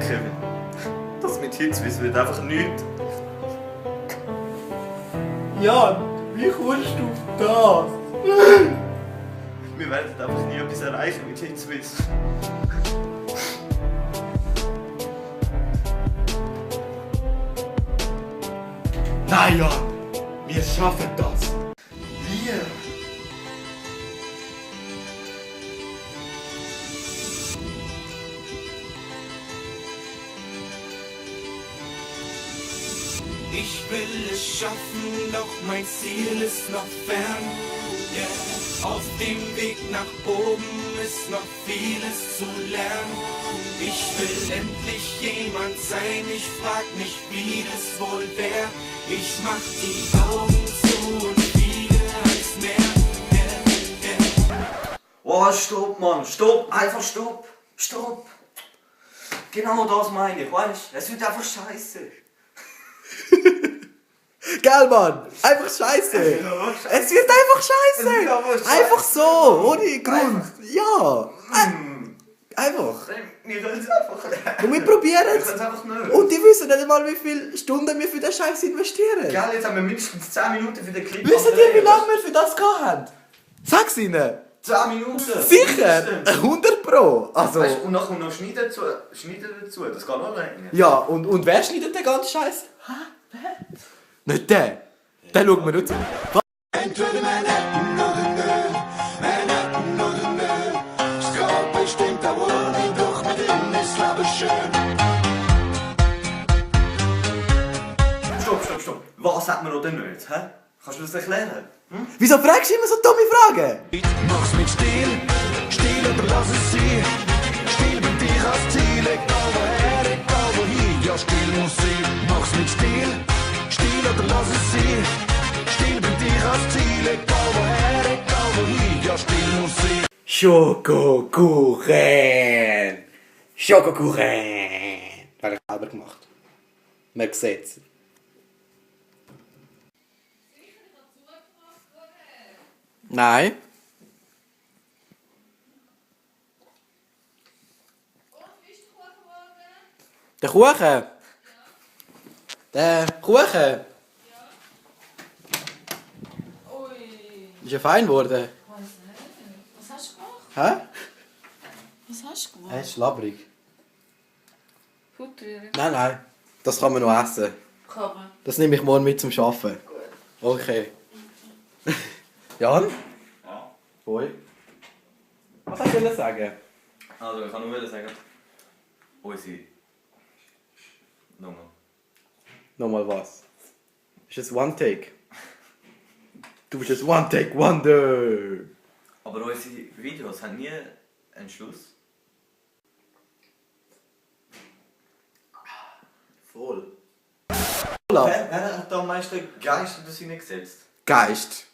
Kevin, das mit Hitzwiss wird einfach nichts. Jan, wie kommst du auf das? Wir werden einfach nie etwas erreichen mit Hitzwiss. Nein, Jan, wir schaffen das. Wir? Ich will es schaffen, doch mein Ziel ist noch fern. Yeah. Auf dem Weg nach oben ist noch vieles zu lernen. Ich will endlich jemand sein, ich frag mich, wie das wohl wär. Ich mach die Augen zu und fliege ans Meer. Yeah, yeah. Oh, stopp, Mann, stopp, einfach stopp, stopp. Genau das meine ich, weißt du? Es wird einfach scheiße. Geil, Mann! Einfach scheiße! Es wird einfach scheiße! Einfach so, ohne Grund! Ja! Einfach! Wir können es einfach. Und wir probieren Wir es! können es einfach nicht. Und die wissen nicht einmal, wie viele Stunden wir für den Scheiß investieren! Gell, jetzt haben wir mindestens 10 Minuten für den Clip. Wisst ihr, wie lange wir für das gehabt haben? Sag's ihnen! 10 Minuten! Sicher! 100 Pro! Also... Weißt, und nachher noch Schneiden dazu, das geht noch länger. Ja, und wer schneidet den ganzen Scheiß? Hä? Wer? Nicht der! Den schauen wir nur zu. Entweder Manhattan oder nö, Manhattan oder nö. Es geht bestimmt auch ohne, doch mit ihm ist Leben schön. Stopp. Was hat man noch denn nicht? Hä? Kannst du das erklären? Wieso fragst du immer so dumme Fragen? Mach's mit Stil, Stil oder lass es sein. Stil bei dir als Ziel, egal woher, egal wohin. Ja, Stil muss sein, mach's mit Stil, Stil oder lass es sein. Stil bei dir als Ziel, egal woher, egal wohin. Ja, Stil muss sein. Schokokuchen! Schokokuchen! Habe ich selber gemacht. Man sieht es. Nein. Der Kuchen? Der Kuchen? Ist ja fein geworden. Was hast du gemacht? Hä? Was hast du gemacht? Er ist schlabberig. Futter. Nein. Das kann man noch essen. Kann man. Das nehme ich morgen mit zum Arbeiten. Okay. Jan? Ja. Hoi. Was hast du sagen? Also, ich kann nur sagen, unsere Nummer. Nochmal was? Ist es One Take? Du bist ein One Take Wonder! Aber unsere Videos haben nie einen Schluss. Voll. Wer hat da am meisten Geist in das hineingesetzt? Geist.